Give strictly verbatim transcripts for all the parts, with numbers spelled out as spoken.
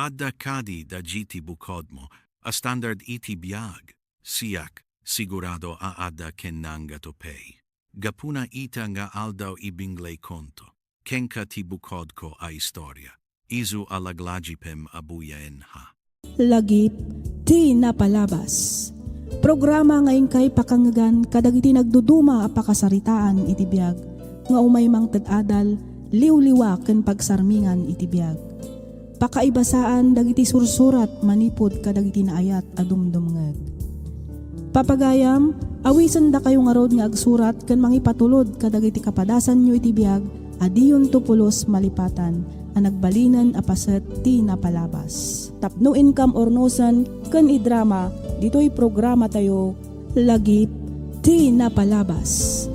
Adda kadi dagidiay bukodmo a standard iti biag? Siak, sigurado a adda ken nanggato pay. Gapuna ita nga aldaw ibinglay konto kenka ti bukodko a istoria. Isu a laglagipem a buyaen ha. Lagip ti napalabas. Programa nga inkay pakangngegan kadagiti nagduduma a pakasaritaan iti biag, nga umay mangted adal, liwliwa ken pagsarmingan iti biag. Pakaibasaan dagiti sursurat manipud kadagiti naayat a dumdumngeg. Papagayam, awisendakayo ngarud nga agsurat ken mangipatulod kadagiti kapadasanyo iti biag a diyonto pulos malipatan a nagbalinen a paset ti napalabas. Tapno inkam urnosen ken idrama ditoy programatayo, Lagip ti Napalabas.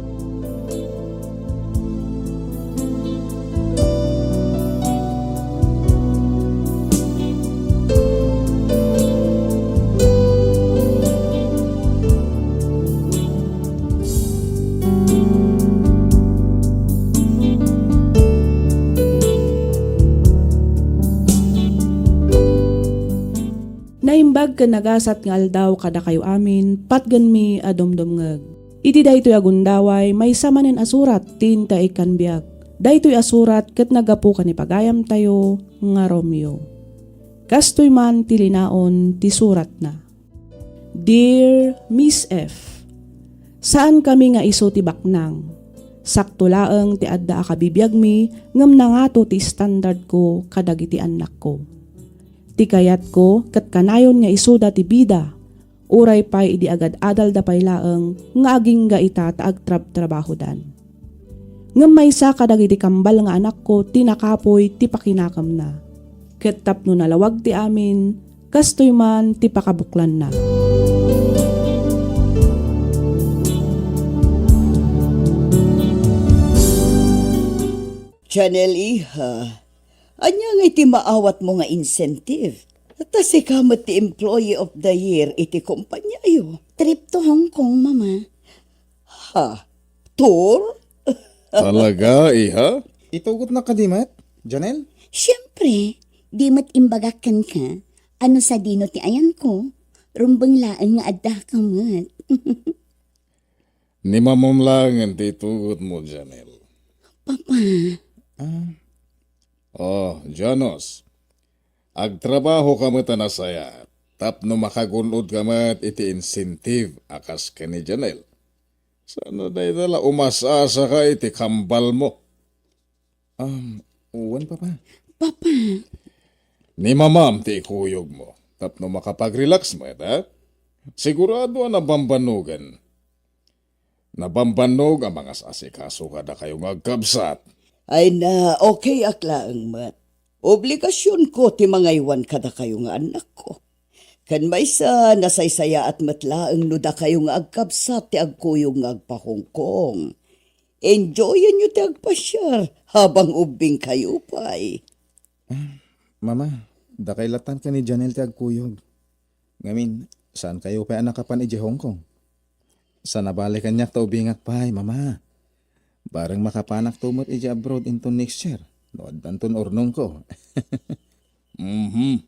Naimbag ken nagasat nga aldaw kadakayo amin, patgenmi a dumdumngeg. Iti daytoy a gundaway, maysa manen a surat ti inta ikkan biag. Daytoy a surat ket naggapu ken ni pagayamtayo nga Romeo. Kastoy man ti linaon ti suratna. Dear Miss F, saankami nga isu ti baknang. Sakto laeng ti adda a kabibiagmi ngem nangato ti standardko kadagiti annakko. Ti kayatko ket kanayon nga isuda ti bida, uray pay idi agad-adalda pay laeng nga agingga ita ta agtrabtrabahodan. Ngem maysa kadagiti kambal nga anakko ti nakapuy ti pakinakemna. Ket tapno nalawag ti amin, kastoy man ti pakabuklanna. Janelle, iha, ania ngay ti maawatmo nga incentive? Ta sika met ti Employee of the Year iti kumpaniayo. Trip to Hong Kong, Mama. Ha? Tour? Talaga, iha? Itugotna kadi met, Janelle? Siempre, di met imbagak kenka, ano sadino ti ayanko, rumbeng laeng nga addaka met. Ni mamam laengen ti itugotmo, Janelle. Papa. Ah. Oh, Janos. Agtrabahoka met a nasayaat tapno makagun-odka met iti incentive a kas ken ni Janelle. Saan a dayta la umas-asaka iti kambalmo. Um, wen, Papa. Papa. Ni mamam ti ikuyogmo tapno makapag-relax met, ha? Sigurado a nabambannogan. Nabambannog a mangas-asikaso kadakayo nga agkabsat. Ay na, okay ak laeng met. Obligasionko ti mangaywan kadakayo nga annakko. Ken maysa, nasaysayaat met laeng no dakayo nga agkabsat ti agkuyog nga agpa-Hong Kong. Enjoyenyo ti agpasiar habang ubbingkayo pay. Ah, Mama, dakay lattan ken ni Janelle ti agkuyog. Ngamin, saankayo pay a nakapan idiay Hong Kong? Sa nabali kaniak ta ubingak pay, Mama. Bareng makapanakto met idiay abroad inton next year, no addanton urnongko. Mhm.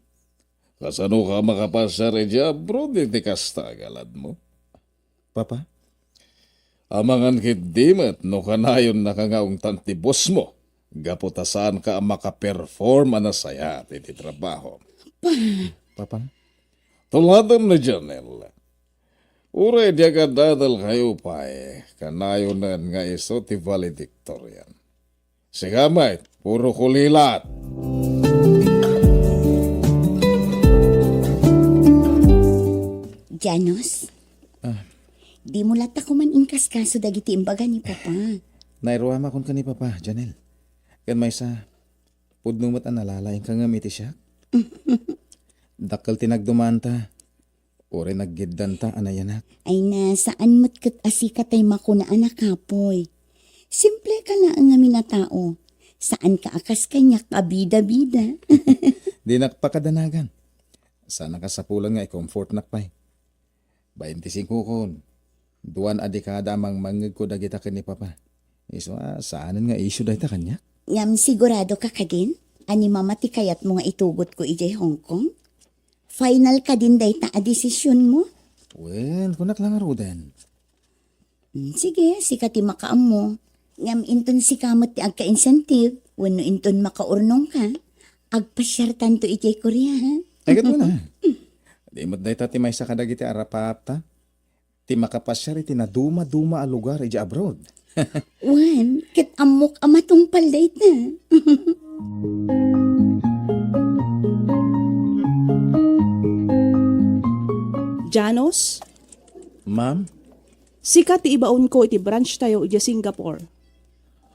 Kasano ka makapasiar idiay abroad iti kasta a galadmo? Papa? Amangan ketdi met no kanayonnaka nga ungtan ti bossmo, gapu ta saanka a makaperform a nasayaat iti trabaho. Papa? Tuladen ni Janelle. Uray di agad-adalkayo pay, kanayonen nga isu ti valedictorian. Sika met, puro kulilat. Janos, ah, dimo latta koman inkaskaso dagiti imbaga ni Papa. Nairuamakon ken ni Papa, Janelle. Ken maysa, pudno met a nalalaingka ngem iti siak. Dakkel ti nagdumanta. Uray naggiddanta a nayanak. Ay na, saan met ket a sika tay makuna a nakapuy. Simple ka laeng ngamin a tao. Saan ka a kas kaniak a bida-bida. Dinak pakadanagan. Saan a kasapulan nga i-comfortnak pay. Baintisingko kon. Duan a dekada a mangmangngegko dagita ken ni Papa. Isu a, saanen nga isyu dayta kaniak? Ngem sigurado ka kadin? A ni Mama ti kayatmo nga itugotko idiay Hong Kong? Final kadin dayta a desisionmo? Wen, kunak la ngaruden. Mm, sige, sika ti makaammo. Ngem inton sika met ti agka-incentive, wenno inton makaurnongka, agpasiartanto idiay Korea, ha? Ay, ket wen, ha? Di met dayta ti maysa kadagiti arapaapta ti makapasiar iti naduma-duma a lugar idiay abroad. Wen, ket ammok a matungpal dayta. Janos? Ma'am? Sika ti ibaonko iti branch tayo idiay Singapore.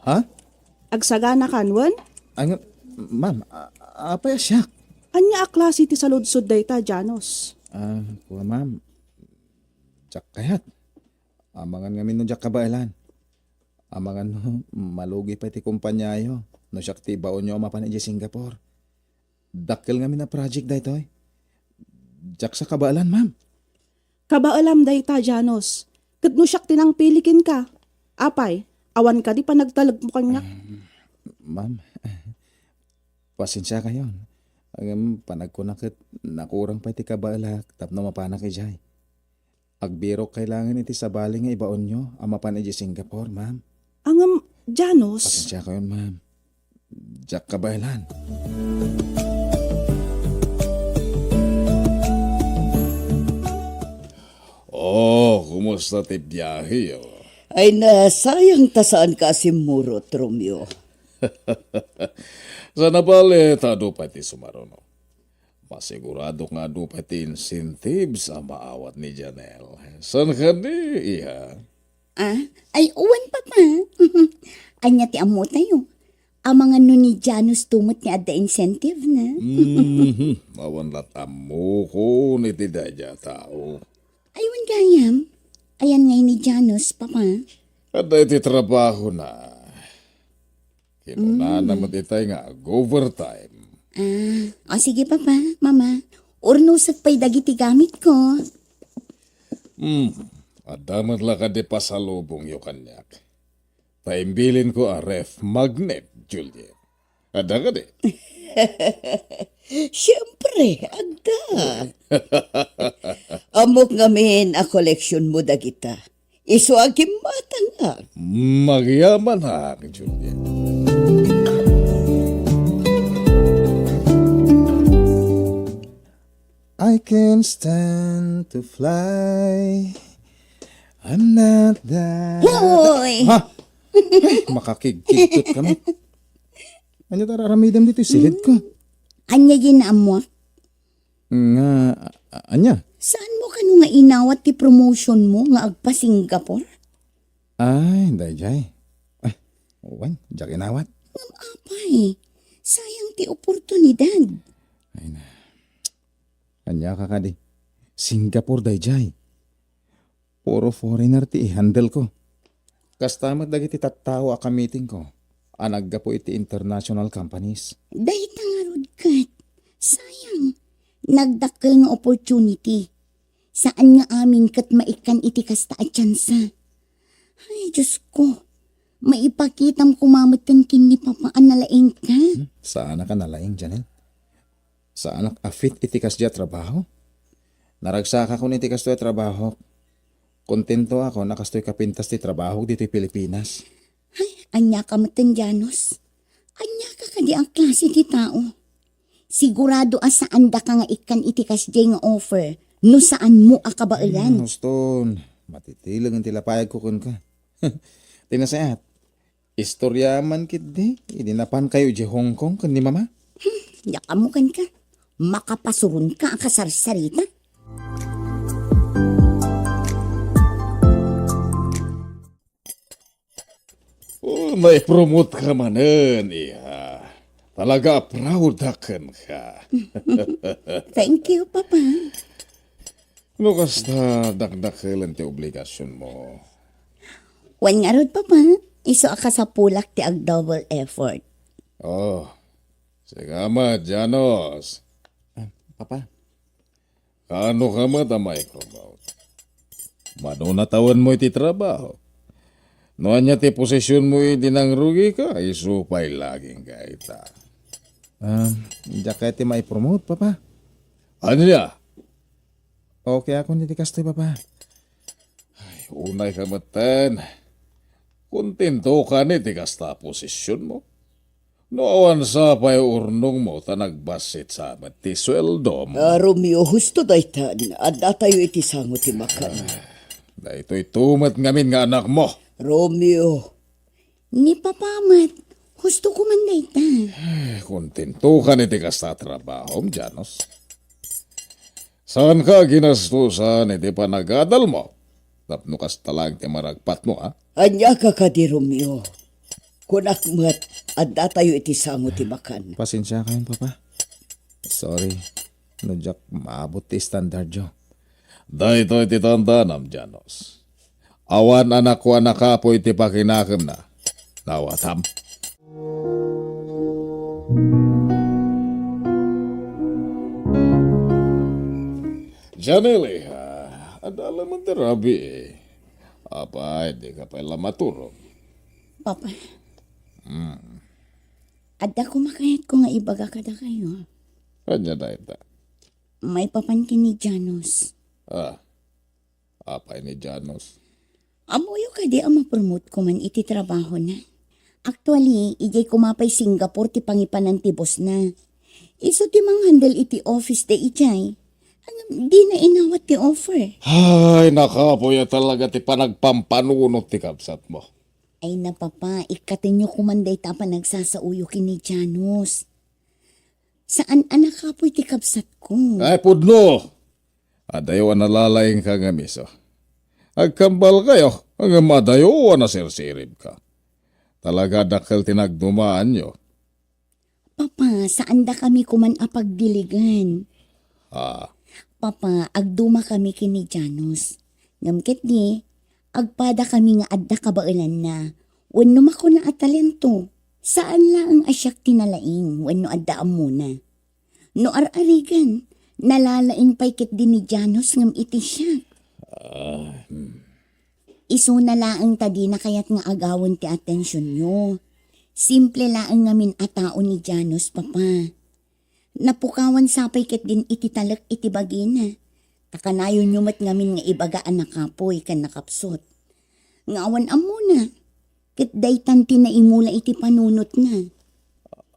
Ha? Agsaganakan, wen? Ay, nga, ma'am, a-, apay a siak? Ania a klase ti saludsod dayta, Janos? Ah, kua, ma'am. Diak kayat. Amangan ngamin no diak kabaelan. Amangan no malugi pay ti kumpaniayo no siak ti ibaonyo a mapan idiay Singapore. Dakkel ngamin a project daytoy. Diak sa kabaelan, ma'am. Kabaelam dayta, Janos. Ket no siak ti nangpili kenka, apay, awan kadi panagtalekmo kaniak? Ma'am, pasensiakayon. Ngem panagkuna ket nakurang pay ti kabaelak tapno mapanak idiay. Agbirok kay laengen iti sabali nga ibaonyo a mapan idiay Singapore, ma'am. Ngem, Janos. Pasensiakayon, ma'am. Diak kabaelan. Oh, kumusta ti biaheyo? Ay, nasayang ta saanka a simmurot, Romeo. Saan a bale ta adu pay ti sumaruno. Masiguradok nga adu pay ti incentives a maawat ni Janelle. Saan kadi, iha? Ah, ay, wen, Papa. Ania ti ammotayo? Amangan no ni Janos to met ti adda incentive na. Mhm. Awan lat ammokon iti daydiay a tao. Ay, wen gayam. Ayan ngay ni Janos, Papa. Adda iti trabaho na. Kinunana met itay nga ag-overtime. Ah, o sige, Papa, Mama. Urnosek pay dagiti gamitko. Hmm, adda met la kadi pasalubongyo kaniak. Ta imbilinko a ref magnet, Juliet. Adda kadi? Siempre, adda. Ammok ngamin a koleksionmo dagita. Isu a gimmatangak. Magyamanak, Juliet. I can stand to fly. I'm not that. Hoy! Ha? Ay, makakigkigtot kami. Ania ti aramidem ditoy siled ko? Ania ti naammoak? Nga, a-, ania? Saanmo kano nga inawat ti promotion mo nga agpa-Singapore? Ay, daydiay. Ay, wen, diak inawat. Ngem apay, sayang ti oportunidad. Ay na. Ania ka kadi? Singapore daydiay. Puro foreigner ti i-handle ko. Kasta met dagiti tattao a kamitingko a naggapu iti international companies. Dayta ngarud ket, sayang, nagdakkel nga opportunity. Saan nga amin ket maikkan iti kasta a tsansa. Ay, Diosko, maipakitam koma metten ken ni Papa a nalaingka. Hmm? Saanak a nalaing, Janelle. Saanak a fit iti kasdiay a trabaho. Naragsakakon iti kastoy a trabahok. Kontentoakon a kastoy kapintas ti trabahok ditoy Pilipinas. Ay, ania ka metten, Janos? Ania ka kadi a klase ti tao? Sigurado a saandaka nga ikkan iti kasdiay nga offer no saanmo a kabaelan. Hmm, uston, matitileng ti lapayagko kenka. Ti nasayaat, istorya man ketdi idi napankayo idiay Hong Kong ken ni Mama. Hmm, diak ammo kenka. Makapasuronka a kasarsarita. Oh, naipromote ka manen, iha. Talaga a proud a kenka. Thank you, Papa. No kasta, dakdakelen ti obligasionmo. Wen ngarud, Papa, isu a kasapulak ti ag-double effort. Oh, sika met, Janos. Ah, Papa. Kaano ka met a maipromote? Mano natawenmo iti trabaho? No ania ti posisionmo idi nangrugika, isu pay lagingga ita. Um, diak kayat ti maipromote, Papa. Ania? Okay ako iti kastoy, Papa. Ay, unay ka metten. Kontento ka ni ti kasta a posisyonmo? No awan sa pay urnongmo ta nagbassit sa met ti sueldom. Ah, Romeo, husto daytan. Addatayo iti sango ti makan. Daytoy tumet ngamin nga anakmo. Romeo. Ni Papa met, husto ko man dayta. Eh, kontento ka ni ti kasta a trabahom, Janos? Saan ka ginastusan iti panagadalmo? Tapno kasta laeng ti maragpatmo, ha? Ania ka kadi, Romeo? Kunak met, addatayo iti sango ti makan. Pasensia kayon, Papa. Sorry, no diak maabot ti standardyo. Daytoy ti tandanam, Janos. Awan a nakuana kapoy ti pakinakemna. Nawatam. Janelle, ah, adda laeng ti rabii. Apay, di ka pay la maturog? Papa. Hmm. Adda koma kayatko nga ibaga kadakayo. Ania dayta? Maipapan ken ni Janos. Ah, apay ni Janos? Ammoyo kadi a ma-promote ko man iti trabahona? Actually, idiay koma pay Singapore ti pangipanan ti bossna. Isu ti manghandle iti office da idiay. Ngem dina inawat ti offer. Ay, nakapoy a talaga ti panagpampanunot ti kabsatmo. Ay na, Papa, ikkatenyo koman dayta a panagsasaoyo ken ni Janos. Saan a nakapoy ti kabsatko. Ay, pudno! Adayo a nalalaingka ngem isu. Agkambalkayo, ngem adayo a nasirsiribka. Talaga dakkel ti nagdumaanyo. Papa, saandakami koman a pagdiligen. Ah. Papa, agdumakami ken ni Janos. Ngem ketdi, agpadakami nga adda kabaelanna wenno makuna a talento. Saan laeng a siak ti nalaing wenno adda ammona. No ar-arigan, nalalaing pay ketdi ni Janos ngem iti siak. Ah, hmm. Isuna laeng ta dina kayat nga agawen ti atensionyo. Simple laeng ngamin a tao ni Janos, Papa. Napukawan sa pay ketdin iti talek iti bagina. Ta kanayonyo met ngamin nga ibaga a nakapoy ken nakapsut. Nga awan ammona, ket daytan ti naimula iti panunotna.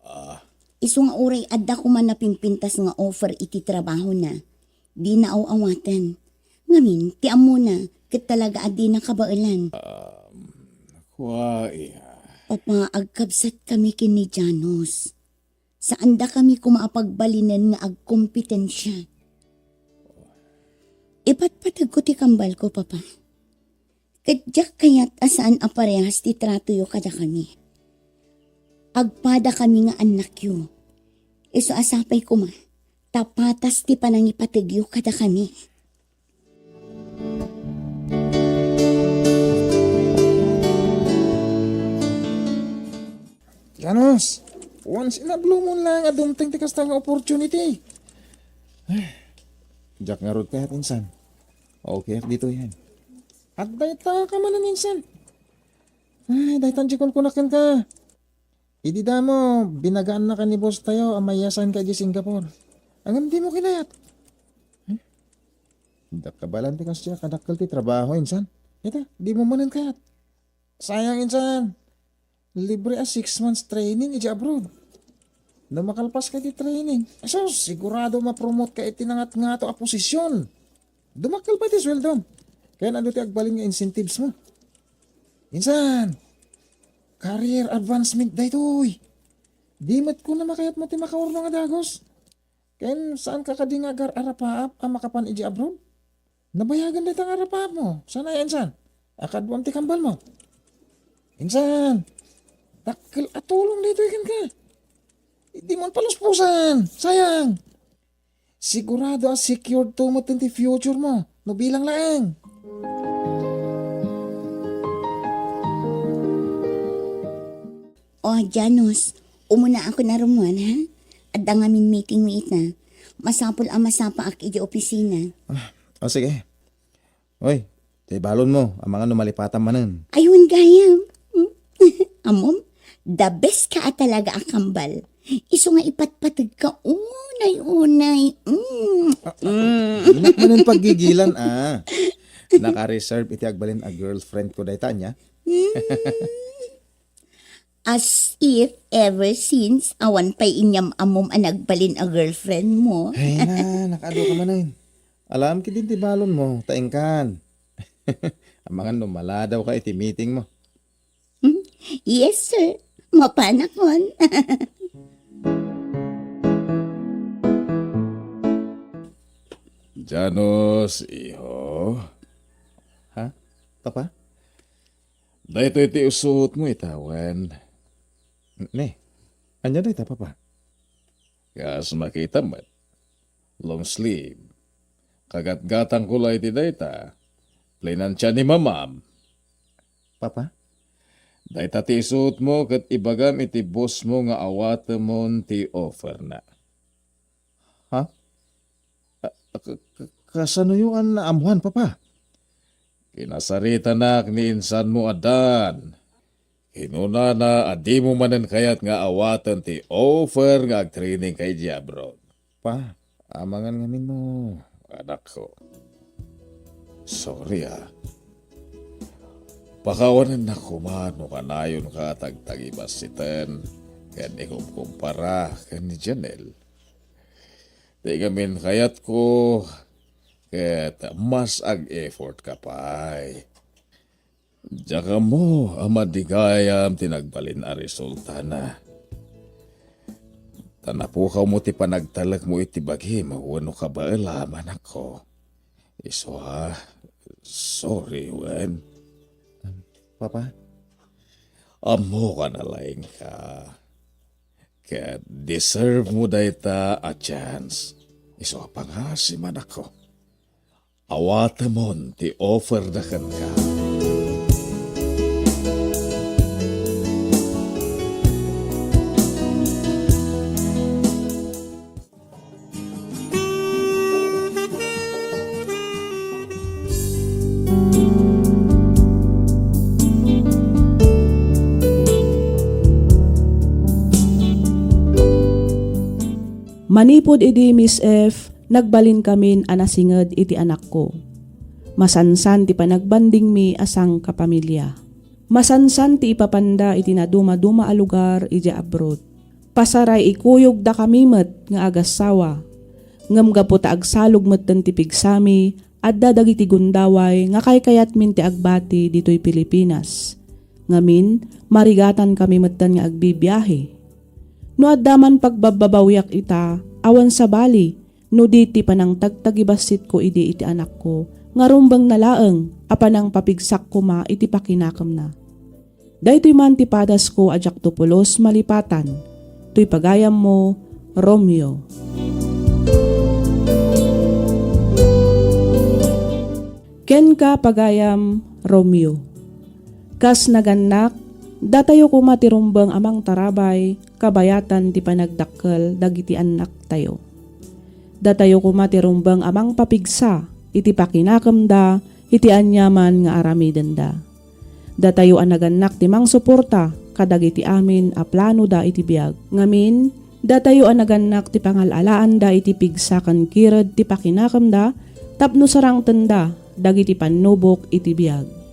Ah. Isu nga uray adda koma napimpintas nga offer iti trabahona, dina aw-awaten. Ngamin, ti ammona, ket talaga a dina kabaelan. Um, kua, iya. Papa, agkabsatkami ken ni Janos. Saandakami koma a pagbalinen nga agkompetensia. Ipatpategko ti kambalko, Papa. Ket diak kayat a saan a parehas ti tratoyo kadakami. Agpadakami nga annakyo. Isu a sapay koma, ta patas ti panangipategyo kadakami. Janos, once in a blue moon lang a dumteng ti kasta nga opportunity. Diak ngarud kayat insan. Okay, ditoyen. Adda ita ka manen insan. Ay, daytan ti kunkunak kenka. Idi damo, binagaannak ni boss tayo a maiyasan ka idiay Singapore. Ngem dimo kinayat. Hmm? Diak kabaelan ti kasdiay a kadakkel ti trabaho, insan. Ita, dimo manen kayat. Sayang, insan. Libre a six months training idiay abroad. No makalpas ka iti training, asus, sigurado ma-promote ka iti nangatngato a posisyon. Dumakkel pay ti sueldom. Ken adu ti agbalin nga incentives mo? Insan, career advancement daytoy. Di met kuna makayat mo ti makaurno nga dagus. Ken saan ka kadi nga agar-arapaap a makapan idiay abroad? Nabayagan dayta nga arapaap mo. Saan aya, insan? Akaduam ti kambal mo. Insan, dakkel a tulong daytoy kenka. Di mo paluspusan. Sayang. Sigurado a secured to met ti future mo no bilang laeng. O, Janos, umuna ako na rummuan, ha? Adda ngamin meeting mi ita. Masapul a masapaak iti opisina. Ah, o, sige. Oy, ti balon mo, amangan no malipatam manen. Ay, wen gayam. Ammom, the best ka a talaga a kambal. Isu nga ipatpateg ka unay-unay. Mm. Ah, ah, mm. Dinak manen paggigilan, ah. Naka-reserve iti agbalin a girlfriend ko dayta, ania? Mm. As if ever since, awan pay inyam-ammom a nagbalin a girlfriend mo. Ay na, nakaadu ka manen. Alam, kidin ti balon mo, ta inkan. Amangan no maladaw ka iti meeting mo. Hmm? Yes, sir. Mapanakon. Janos, iho. Ha? Papa? Daytoy ti isuot mo ita wen? Ne, ania dayta, Papa? Kas makita met, long sleeve. Kagatgatangko la iti dayta. Linansia ni Mamam. Papa? Dayta ti isuot mo ket ibagam iti boss mo nga awatemon ti offer na. Ha? A-, a-, ka-, ka-, kasanoyo a naammoan, Papa? Kinasaritanak ni insan mo a Dan. Kinunana a dimo manen kayat nga awaten ti offer nga agtraining ka idiay abroad. Pa, amangan ngamin no. Anakko. Sorry, ah. Pakawanennak koma no kanayonka a tagtagibassiten ken ikumkumpara ken ni Janelle. Ti ngamin kayatko, ket mas ag-effort ka pay. Diak ammo a madi gayam ti nagbalin a resultana. Ta napukawmo ti panagtalekmo iti bagim wenno kabaelam, anakko. Isu a, sorry wen. Papa? Ammok a nalaingka. Ket deserve mo dayta a chance. Isu a pangaasim, anakko. Awatemon ti offer da kenka. Manipud idi, Miss F, nagbalinkamin a nasinged iti anakko. Masansan ti panagbandingmi a sangkapamilia. Masansan ti ipapanda iti nadumaduma a lugar idiay abroad. Pasaray ikuyogdakami met nga agassawa. Ngem gapu ta agsalog metten ti pigsami, adda dagiti gundaway nga kaykayatmin ti agbati ditoy Pilipinas. Ngamin, marigatankami metten nga agbibiahe. No adda man pagbabbabawiak ita, awan sabali, no di ti panangtagtagibasitko idi iti anakko, nga rumbengna laeng a panangpapigsak koma iti pakinakemna. Daytoy man ti padasko a diakto pulos malipatan. Toy pagayammo, Romeo. Kenka, pagayam, Romeo. Kas nagannak, datayo koma ti rumbeng a mangtarabay, kabayatan ti panagdakkel dagiti annaktayo. Datayo koma ti rumbeng a mangpapigsa iti pakinakemda iti aniaman nga aramidenda. Datayo a nagannak ti mangsuporta kadagiti amin a planoda iti biag. Ngamin, datayo a nagannak ti pangal-alaanda iti pigsa ken kired ti pakinakemda tapno sarangtenda dagiti pannubok iti biag.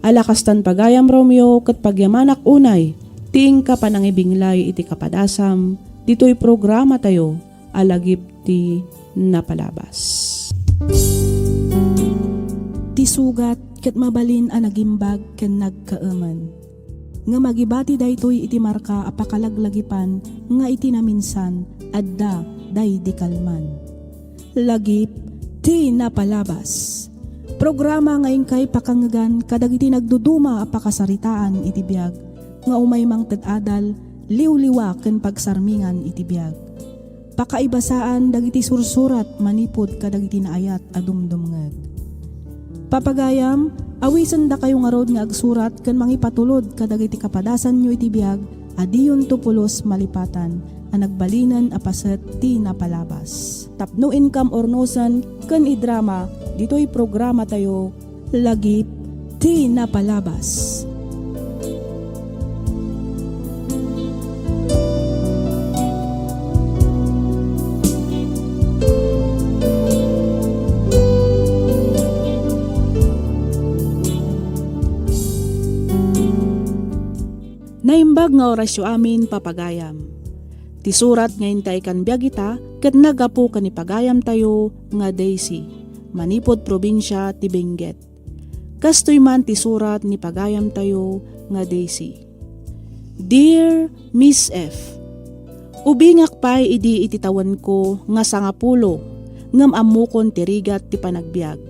Ala kastan, pagayam Romeo, ket pagyamanak unay ti inka panangibinglay iti kapadasam ditoy programatayo a Lagip ti Napalabas. Ti sugat ket mabalin a nagimbag ken nagkaemen. Ngem agibati daytoy iti marka a pakalaglagipan nga iti naminsan adda daydi kalman. Lagip ti Napalabas. Programa nga inkay pakangngegan kadagiti nagduduma a pakasaritaan iti biag nga umay mangted adal, liwliwa ken pagsarmingan iti biag. Pakaibasaan dagiti sursurat manipud kadagiti naayat a dumdumngeg. Papagayam, awisendakayo ngarud nga agsurat ken mangipatulod kadagiti kapadasanyo iti biag a diyonto pulos malipatan a nagbalinen a paset ti napalabas. Tapno inkam urnosen ken idrama ditoy programatayo, Lagip ti Napalabas. Naimbag nga orasyo amin, papagayam. Ti surat nga intay kan biag ita ket naggapu ken ni pagayamtayo nga Daisy, manipud probinsia ti Benguet. Kastoy man ti surat ni pagayamtayo nga Daisy. Dear Miss F, ubingak pay idi iti tawenko nga sangapulo, ngem ammokon ti rigat ti panagbiag.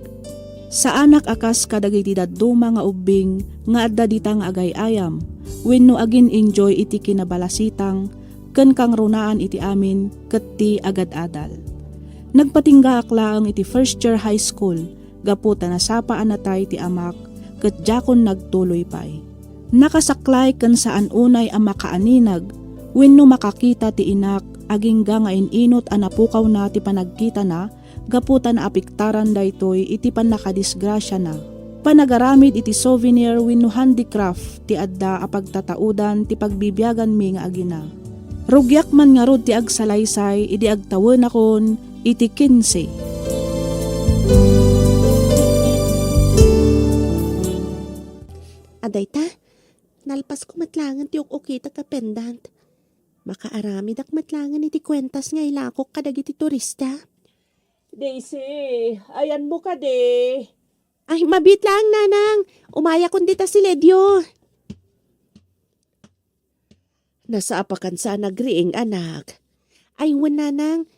Saanak a kas kadagiti dadduma nga ubbing nga adda dita nga agay-ayam wenno agin-enjoy iti kinabalasitang ken kangrunaan iti amin ket ti agad-adal. Nagpatinggaak laeng iti first year high school gapu ta nasapa a natay ti amak ket diakon nagtuloy pay. Nakasaklay ken saan unay a makaaninag wenno makakita ti inak agingga nga in-inut a napukawna ti panagkitana gapu ta naapektaran daytoy iti pannakadisgrasiana. Panagaramid iti souvenir wenno handicraft ti adda a pagtataudan ti pagbibiaganmi nga agina. Rugiak man ngarud ti agsalaysay idi agtawenakon iti kinse. Adayta, nalpasko met laengen ti uk-ukitek a pendant. Makaaramidak met laengen iti kuentas nga ilakok kadagiti turista. Daisy, ayanmo kadi? Ay, mabiit laeng, Nanang. Umayakon dita siledyo. Nasapakan sa a nagriing, anak. Ay, wen, Nanang.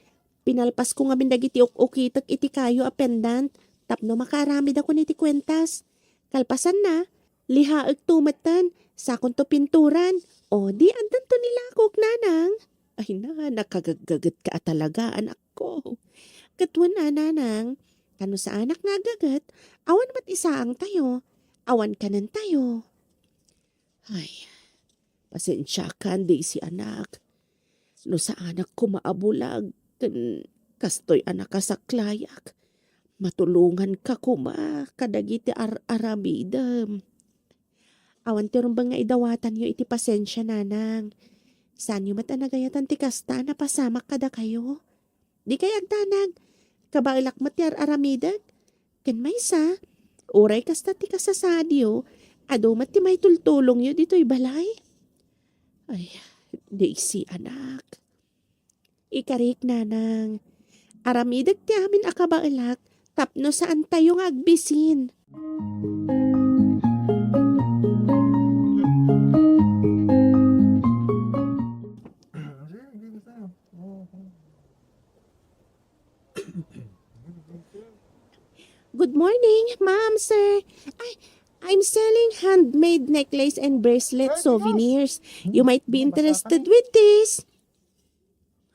Pinalpasko ngamin dagiti uk-ukitek iti kayo a pendant tapno makaaramidakon iti kuentas. Kalpasanna, lihaekto metten, sakonto pinturan. O, di addanto ni lakok, Nanang. Ay na, nakagaggagetka a talaga, anakko. Ket wen a, Nanang, ta no saanak nga aggaget, awan met isaangtayo, awan kanentayo. Ay, pasensiakan, Daisy, anak. No saanak koma a bulag, ken kastoy a nakasaklayak, matulonganka koma kadagiti ar-aramidem. Awan ti rumbeng nga idawatanyo iti pasensia, Nanang. Saanyo met a nagayatan ti kasta a napasamak kadakayo. Dikay agdanag, kabaelak met ti ar-aramidek. Ken maysa, uray kasta ti kasasaadyo, adu met ti maitultulongyo ditoy balay. Ay, Daisy, anak. Ikarik, Nanang. Aramidek ti amin a kabaelak tapno saantayo nga agbisin. Good morning, ma'am, sir. Ay, I'm selling handmade necklace and bracelet souvenirs. You might be interested with this.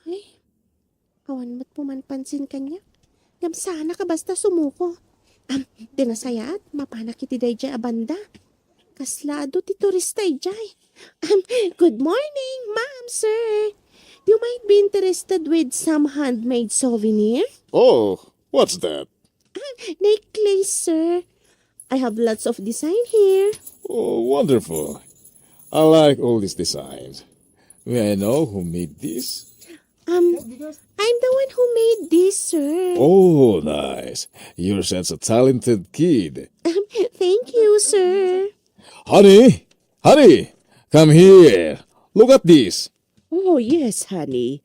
Ay, awan met pumanpansin kaniak. Ngem saanak a basta sumuko. Am, ti nasayaat, mapanak iti daydiay a banda. Kasla adu ti turista idiay. Am, good morning, ma'am, sir. You might be interested with some handmade souvenir. Oh, what's that? Ah, necklace, sir. I have lots of design here. Oh, wonderful. I like all these designs. May I know who made this? Um, I'm the one who made this, sir. Oh, nice. You're such a talented kid. Um, thank you, sir. Honey, honey, come here. Look at this. Oh, yes, honey.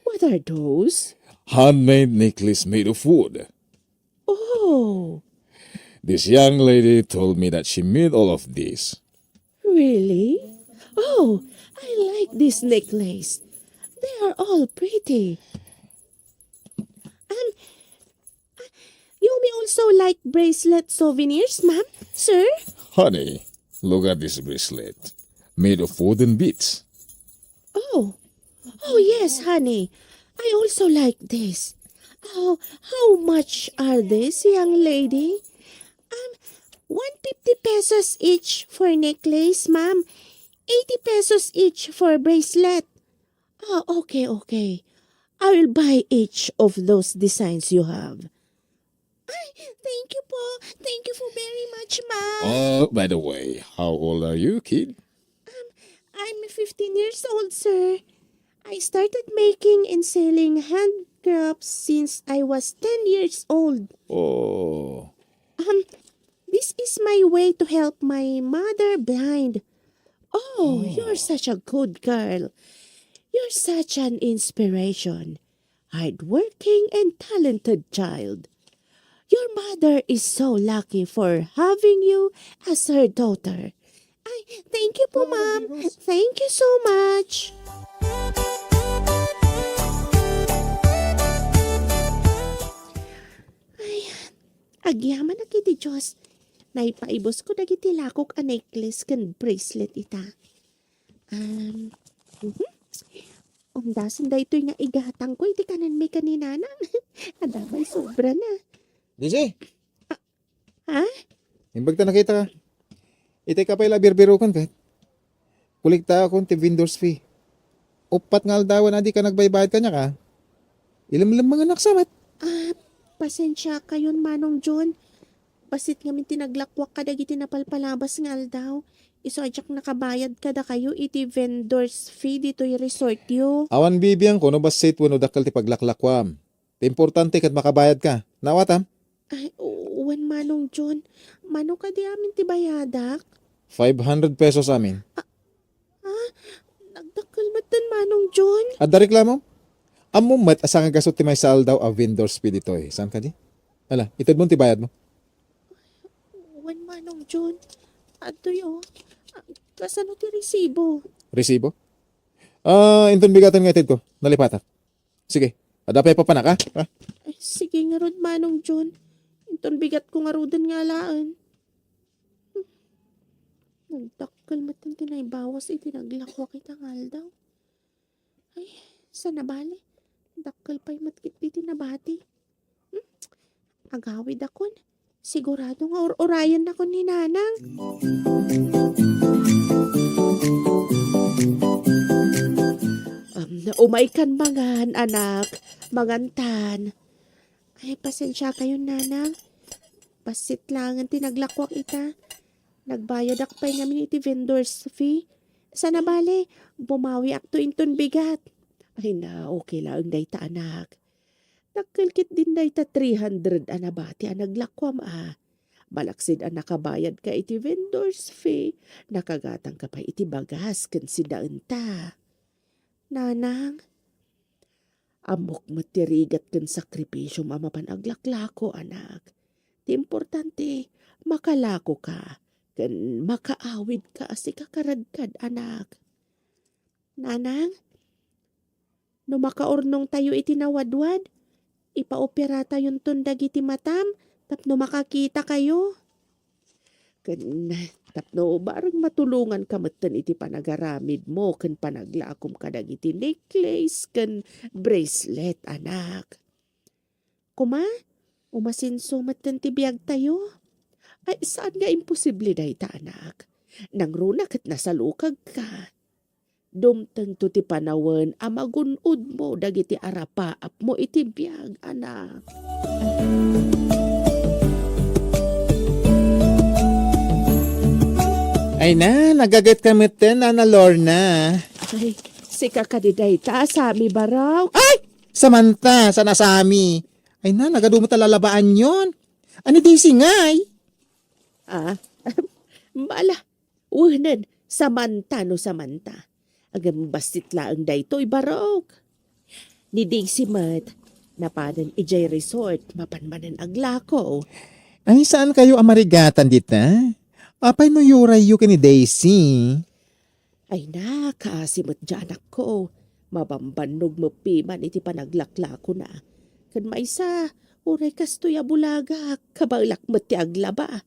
What are those? Handmade necklace made of wood. Oh. This young lady told me that she made all of this. Really? Oh, I like this necklace. They are all pretty. Um, uh, you may also like bracelet souvenirs, ma'am, sir? Honey, look at this bracelet. Made of wooden beads. Oh, oh yes, honey. I also like this. Oh, how much are these, young lady? Um, one fifty pesos each for necklace, ma'am. Eighty pesos each for bracelet. Ah, okay, okay. I will buy each of those designs you have. Ay, thank you po. Thank you for very much, ma'am. Oh, by the way, how old are you, kid? Um, I'm fifteen years old, sir. I started making and selling handcrafts since I was ten years old. Oh. Um, this is my way to help my mother blind. Oh, you're such a good girl. You're such an inspiration. Hardworking and talented child. Your mother is so lucky for having you as her daughter. Ay, thank you po, ma'am. Thank you so much. Ay, agyamanak iti Dios. Naipaibus ko dagiti lakok a necklace ken bracelet ita. Um, mhm. Umdasen daytoy nga igatangko iti kanenmi ken ni Nanang. Adda pay sobra na. Disi? Ha? Imbag ta nakita ka. Itay ka pay la birbirokon ket. Kolektaakon ti vendor's fee. Uppat nga aldawen a dika nagbaybayad kaniak, a. Ilemlemmengenak sa met. Ah, pasensiakayon, Manong John. Bassit ngamin ti naglakuak kadagiti napalpalabas nga aldaw. Isu a diak nakabayad kadakayo iti vendor's fee ditoy resortyo. Awan bibiangko no bassit wenno dakkel ti paglaklakuam. Ti importante ket makabayad ka. Naawatam? Ay, wen, Manong John. Mano kadi amin ti bayadak? Five hundred pesos amin. Ah, nagdakkel metten, Manong John. Adda reklamo? Ammom met a sangagasut ti maysa aldaw a vendor's fee ditoy. Saan kadi? Ala, itedmon ti bayadmo. Wen, Manong John. Adtoy, oh. Ah, kasano ti resibo? Resibo? Ah, inton bigaten nga itedko. Nalipatak. Sige. Adda pay papanak, ha? Ha? Ay, sige ngarud, Manong John. Inton bigatko ngaruden nga alaen. Hmm. Nagdakkel met ti naibawas iti naglakuak ita nga aldaw. Ay, saan a bale. Dakkel pay met ket iti nabati. Hmm? Agawidakon. Sigurado nga ur-urayennakon ni Nanang. Um, umaykan mangan, anak. Mangantan. Ay, pasensiakayon, Nanang. Bassit laengen ti naglakuak ita. Nagbayadak pay ngamin iti vendor's fee. Saan a bale, bumawiakto inton bigat. Ay na, okay laeng dayta, anak. Dakkel ketdin dayta three hundred a nabati a naglakuam a. Malaksid a nakabayadka iti vendor's fee, nakagatangka pay iti bagas ken sinaenta. Nanang, ammok met ti rigat ken sakripisiom a mapan aglaklako, anak. Ti importante, makalakoka ken makaawidka a sika karadkad, anak. Nanang, no makaurnongtayo iti nawadwad, ipaoperatayonton dagiti matam tapno makakitakayo. Ken tapno bareng matulonganka metten iti panagaramidmo ken panaglakom kadagiti necklace ken bracelet, anak. Kuma, umasenso metten ti biagtayo. Ay, saan nga imposible dayta, anak. Nangruna ket nasalukagka. Dumtengto ti panawen a magun-odmo dagiti arapaapmo iti biag, anak. Ay na, nagaget ka metten, Nana Lorna. Ay, sika kadi dayta, Sami Barok. Ay! Samantha, sana Sami. Ay na, nagadu met a lalabaanyon. Ani Daisy ngay? Ah, bala, wenen, Samantha no Samantha. Agem bassit laeng daytoy, Barok. Ni Daisy met, napanen idiay resort, mapan manen aglako. Ay, saan kayo a marigatan dita? Apay no yurayyo ken ni Daisy? Ay na, kaasi met diay anakko. Mabambannog met piman iti panaglaklakona. Ken maysa, uray kastoy a bulagak, kabaelak met ti aglaba.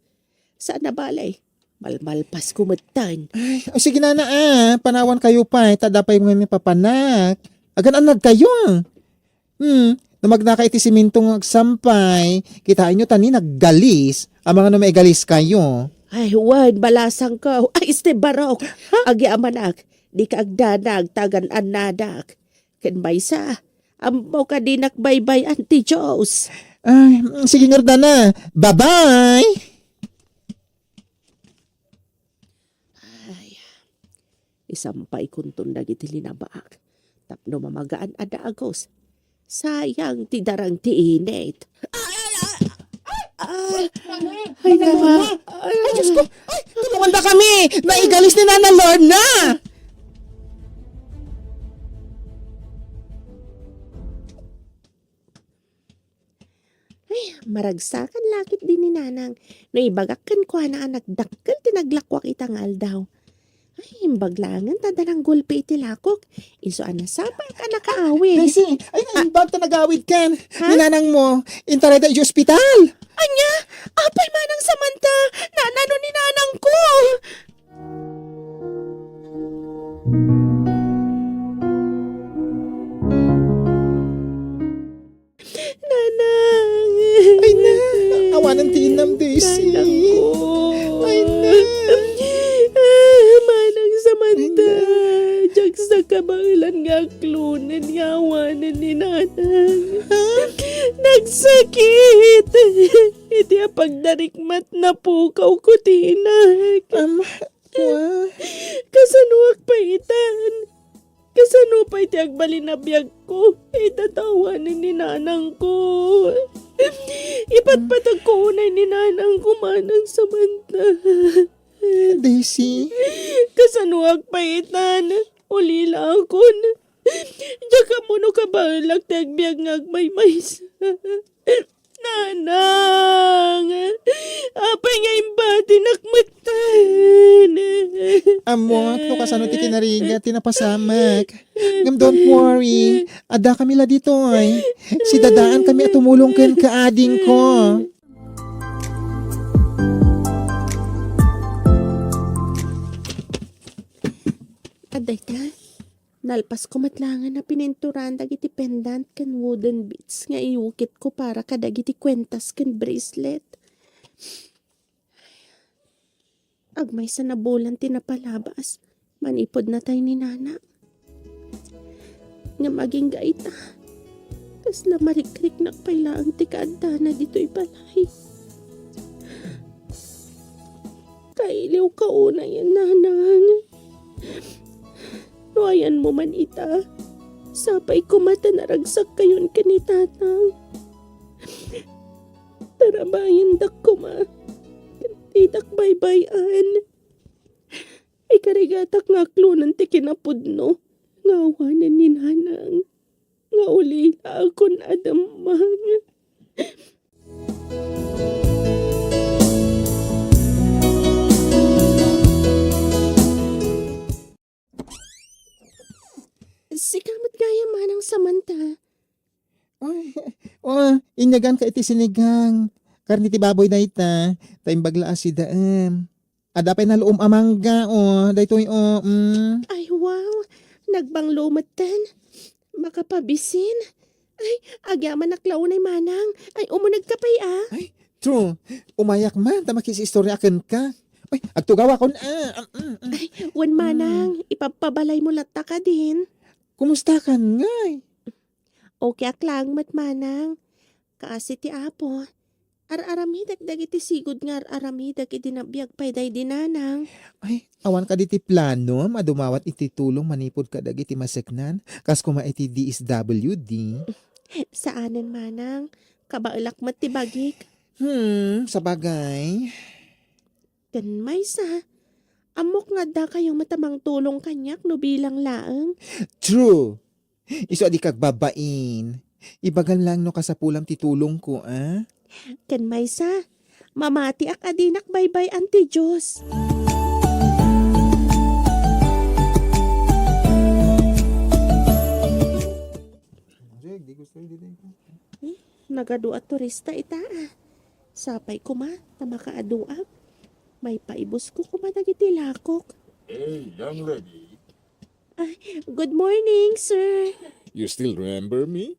Saan a bale, malmalpasko metten. Ay, o sige, nana, ah, panawan kayo pay, ta adda pay nga papanak. Agan-annad kayo. Hmm, no magnaka iti siminto nga agsampay, kitaenyo ta ni naggalis, amangan no maigalis kayo. Ay, wen, balasangko. Ay, este, Barok. Ha? Agyamanak, dika agdanag ta agan-annadak. Ken maysa, ammok a dinak baybay-an ti Dios. Ay, sige ngarud, nana. Bye-bye! Ay, isampaykonton dagiti linabaak tapno mamagaan a dagus. Sayang ti darang ti init. Ay, ay, ay, ay, Ah, ay, Nana. Ay, Diyos ko. Ay, tulungan na kami. Naigalis ni Nana Lorna. Ay, maragsakan la ket di ni Nanang no ibagak kenkuana a nagdakkel ti naglakuak ita nga aldaw. Ay, imbag laengen ta adda nanggulpi iti lakok. Isu a nasapaak a nakaawid. Daisy, ay, naimbag ta nagawidkan. Ha? Ni nanangmo, intarayda iti ospital. Ania? Apay manang Samantha? Nanano ni nanangko? Nanang! Ay, na! Awanen ti inam, Daisy. Nanangko! Ay, na! Ah, Manang Samantha! Ay, na! Diak sa kabaelan nga aklonen nga awanen ni Nanang. Ha? Nagsakit! Iti a pagdarikmat, napukawko ti inak. Am, wa? Kasanoak pay itan? Kasano pay ti agbalin a biagko? Ita ta awanen ni nanangko. Ipatpatagko unay ni nanangko, Manang Samantha. Daisy? Kasanoak pay itan? Ulilakon. Diak ammo no kabaelak ti agbiag nga agmaymaysa. Nanang! Apay nga imbatinak metten? Ammok no kasano ti kinarigat ti napasamak. Ngem don't worry. Adda kami la ditoy. Sidadaan kami a tumulong kenka, adingko. Adda ita? Nalpasko met laengen a pininturan dagiti pendant ken wooden beads nga iukitko para kadagiti kuentas ken bracelet. Agmaysa a bulan ti napalabas manipud natay ni Nana. Ngem agingga ita, kasla marikriknak pay laeng ti kaaddana ditoy balay. Kailiwka unay, Nanang. No ayanmo man ita, sapay koma ta naragsakkayon ken ni Tatang. Tarabayendak koma, ket didak baybay-an. Ikarigatak nga aklonen ti kinapudno nga awanen ni Nanang nga ulilakon a demmeng. Sika met gayam, Manang Samantha. Oy, oh, inyaganka iti sinigang. Karne ti baboy dayta, ta imbag la a sidaem. Adda pay naluom a mangga, oh, daytoy, oh, mm. Ay, wow. Nagbanglo metten. Makapabisin. Ay, agyamanak la unay, Manang. Ay, umunegka pay, ah. Ay, true. Umayak man, ta makisistorya kenka. Ay, agtugawakon, ah. Mm, mm, mm. Ay, wen, Manang, ipabpabalaymo latta kadin. Kumustakan ngay? Okay ak laeng met, Manang. Kaasi ti Apo, ar-aramidek dagiti sigud nga ar-aramidek idi nabiag pay daydi Nanang. Ay, awan kadi ti planom a dumawat iti tulong manipud kadagiti maseknan, kas koma iti D S W D? Saanen, Manang. Kabaelak met ti bagik. Hmm, sabagay. Ken maysa, ammok nga addakayo met a mangtulong kaniak no bilang laeng. True. Isu a dika agbabain. Ibagam laeng no kasapulam ti tulongko, a? Ken maysa, mamatiak a dinak baybay-an ti Dios. Hmm, nagadu a turista ita, a. Sapay koma ta makaaduak. Maipaibusko koma dagiti lakok. Hey, young lady. Ah, good morning, sir. You still remember me?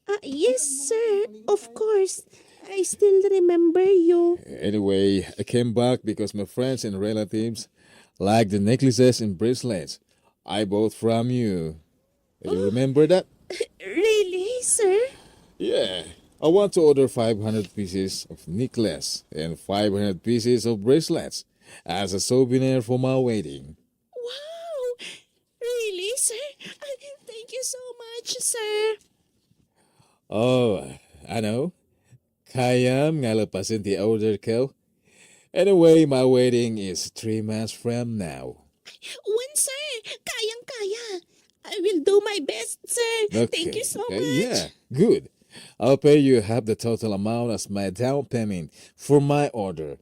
Ah, yes, sir. Of course. I still remember you. Anyway, I came back because my friends and relatives like the necklaces and bracelets I bought from you. You remember that? Really, sir? Yeah. I want to order five hundred pieces of necklace and five hundred pieces of bracelets as a souvenir for my wedding. Wow! Really, sir? Ah, thank you so much, sir. Oh, I know. Kayam nga lepasen ti order ko? Anyway, my wedding is three months from now. When, sir? Kayang-kaya. I will do my best, sir. Thank you so much. Okay, yeah, good. I'll pay you half the total amount as my down payment for my order.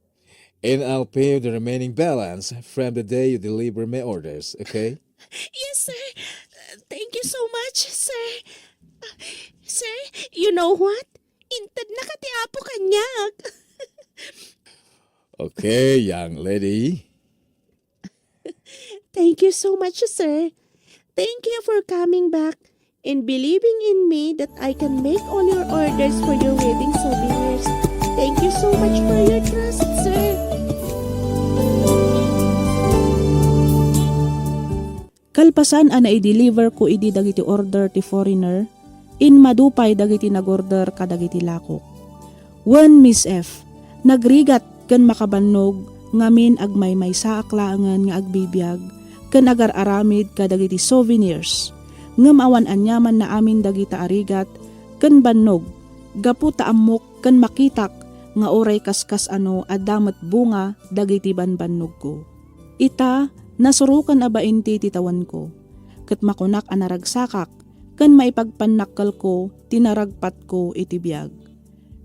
And I'll pay you the remaining balance from the day you deliver my orders, okay? Yes, sir. Uh, thank you so much, sir. Uh, sir, you know what? Inted na ka ti apo kaniak. Okay, young lady. Thank you so much, sir. Thank you for coming back and believing in me that I can make all your orders for your wedding souvenirs. Thank you so much for your trust, sir. Kalpasan a naideliver ko idi dagiti order ti foreigner, immadu pay dagiti nagorder kadagiti lakok. Wen, Miss F, nagrigat ken makabannog ngamin agmaymaysaak laengen nga agbibiag ken agar-aramid kadagiti souvenirs. Ngem awan aniamanna amin dagita a rigat ken bannog gapu ta ammok ken makitak nga uray kaskas-ano adda met bunga dagiti banbannogko. Ita, nasurokan a bain ti tawenko, ket makunak a naragsakak ken maipagpannakkelko ti naragpatko iti biag.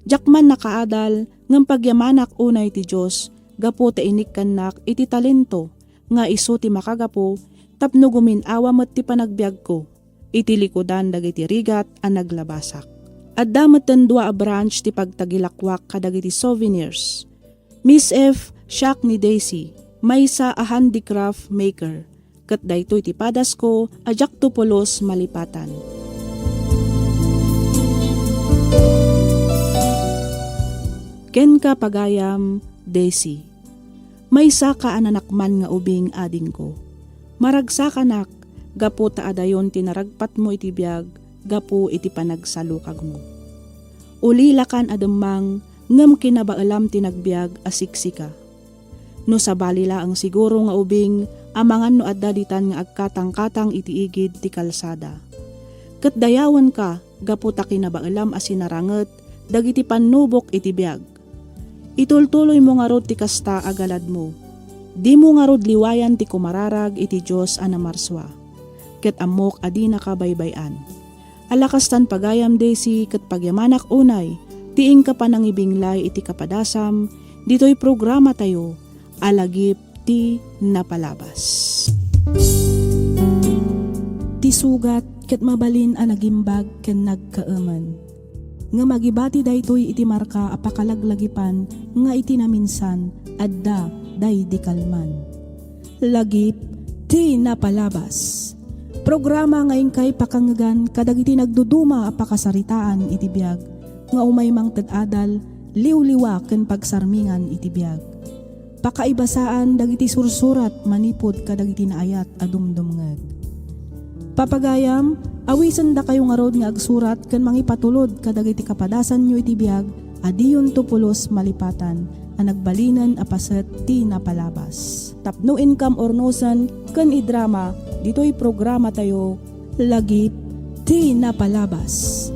Diak man nakaadal ngem pagyamanak unay ti Dios gapu ta inikkannak iti talento nga isu ti makagapu tapno gumin-awa met ti panagbiagko iti likudan dagiti rigat a naglabasak. Adda metten dua a branch ti pagtagilakwak kadagiti souvenirs. Miss F, siak ni Daisy, maysa a handicraft maker, ket daytoy ti padasko a diakto pulos malipatan. Kenka, pagayam, Daisy. Maysaka a nanakman nga ubing, adingko. Maragsakanak gapu ta adayon ti naragpatmo iti biag gapu iti panagsalukagmo. Ulilakan a demmang ngem kinabaelam ti nagbiag a siksika. No sabali laeng siguro nga ubing, amangan no adda ditan nga agkatangkatang iti igid ti kalsada. Ket dayawenka gapu ta kinabaelam a sinaranget dagiti pannubok iti biag. Itultuloymo ngarud ti kasta a galadmo. Dimo ngarud liwayan ti kumararag iti Dios a namarsua. Ket ammok a dinaka baybay-an. Ala kastan, pagayam Daisy, ket pagyamanak unay ti inka panangibinglay iti kapadasam ditoy programatayo a Lagip ti Napalabas. Ti sugat ket mabalin a nagimbag ken nagkaemen. Ngem agibati daytoy iti marka a pakalaglagipan nga iti naminsan adda daydi kalman. Lagip ti Napalabas. Programa nga inkay pakangngegan kadagiti nagduduma a pakasaritaan iti biag nga umay mangted adal, liwliwa ken pagsarmingan iti biag. Pakaibasaan dagiti sursurat manipud kadagiti naayat a dumdumngeg. Papagayam, awisendakayo ngarud nga agsurat ken mangipatulod kadagiti kapadasanyo iti biag a diyonto pulos malipatan a nagbalinen a paset ti napalabas. Tapno inkam urnosen ken idrama ditoy programatayo, Lagip ti Napalabas.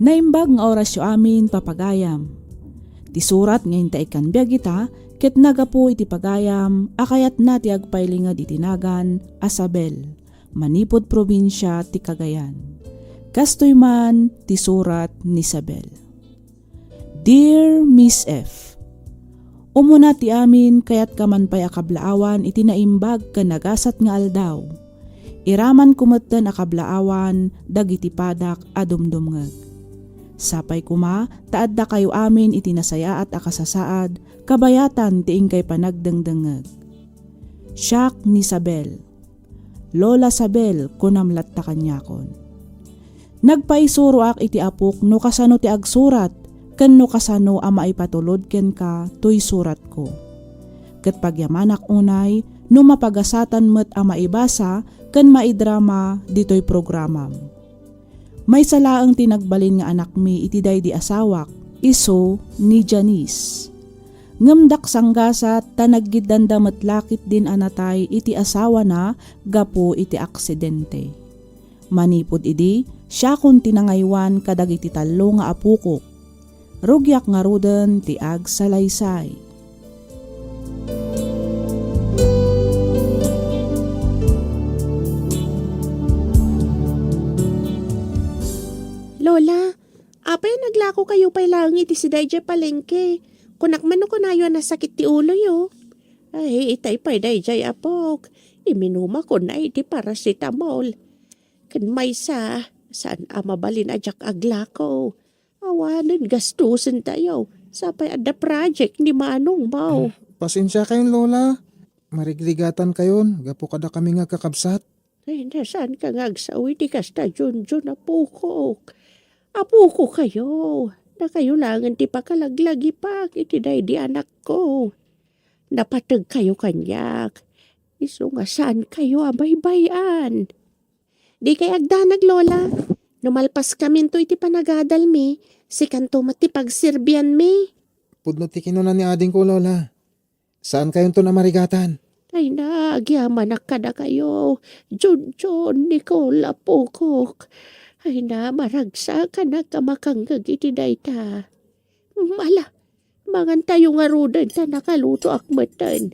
Naimbag nga orasyo amin, papagayam. Ti surat nga inta ikkan biag ita ket nagapu iti pagayam a kayatna ti agpailinged iti nagan a Sabel, manipud probinsia ti Cagayan. Kastoy man ti surat ni Sabel. Dear Miss F, Umuna ti amin, kayatka man pay a kablaawan iti naimbag ken nagasat nga aldaw. Iramanko metten a kablaawan dagiti padak a dumdumngeg. Sapay koma ta addakayo amin iti nasayaat a kasasaad kabayatan ti inkay panagdengdengngeg. Siak ni Sabel. Lola Sabel, kunam latta kaniakon. Nagpaisuroak iti apok no kasano ti agsurat ken no kasano a maipatulod kenka toy suratko. Ket pagyamanak unay no mapagasatan met a maibasa ken maidrama ditoy programam. Maysa laeng ti nagbalin nga anakmi iti daydi asawak, isu ni Janice. Ngem dak sanggasat ta naggiddanda met la ketdin a natay iti asawana gapu iti aksidente. Manipud idi, siakon ti nangaywan kadagiti tallo nga apokok. Rugiak ngaruden ti agsalaysay. Lola, apay a naglakokayo pay laeng iti sida idiay palengke? Kunak man no kunayo a nasakit ti uloyo. Ay, itay pay daydiay, apok. Iminumakon iti paracetamol. Ken maysa, saan a mabalin a diak aglako. Awanen gastusentayo. Sapay adda project ni manongmo. Pasensiakayon, Lola. Marigrigatankayon gapu kadakami nga agkakabsat. Ay, na, saanka nga agsao iti kasta, Junjun, apokok. Apokokayo. Dakayo laengen ti pakalaglagipak iti daydi anakko. Napategkayo kaniak. Isu nga saankayo a baybay-an. Dikay agdanag, Lola. No malpaskaminto iti panagadalmi, sikanto met ti pagserbianmi. Pudno ti kinuna ni adingko, Lola. Saankayonton a marigatan. Ay na, agyamanak kadakayo. Junjun, Nicole, apokok. Ay na, maragsakanak a makangngeg iti dayta. Ala, mangantayo ngaruden ta nakalutoak metten.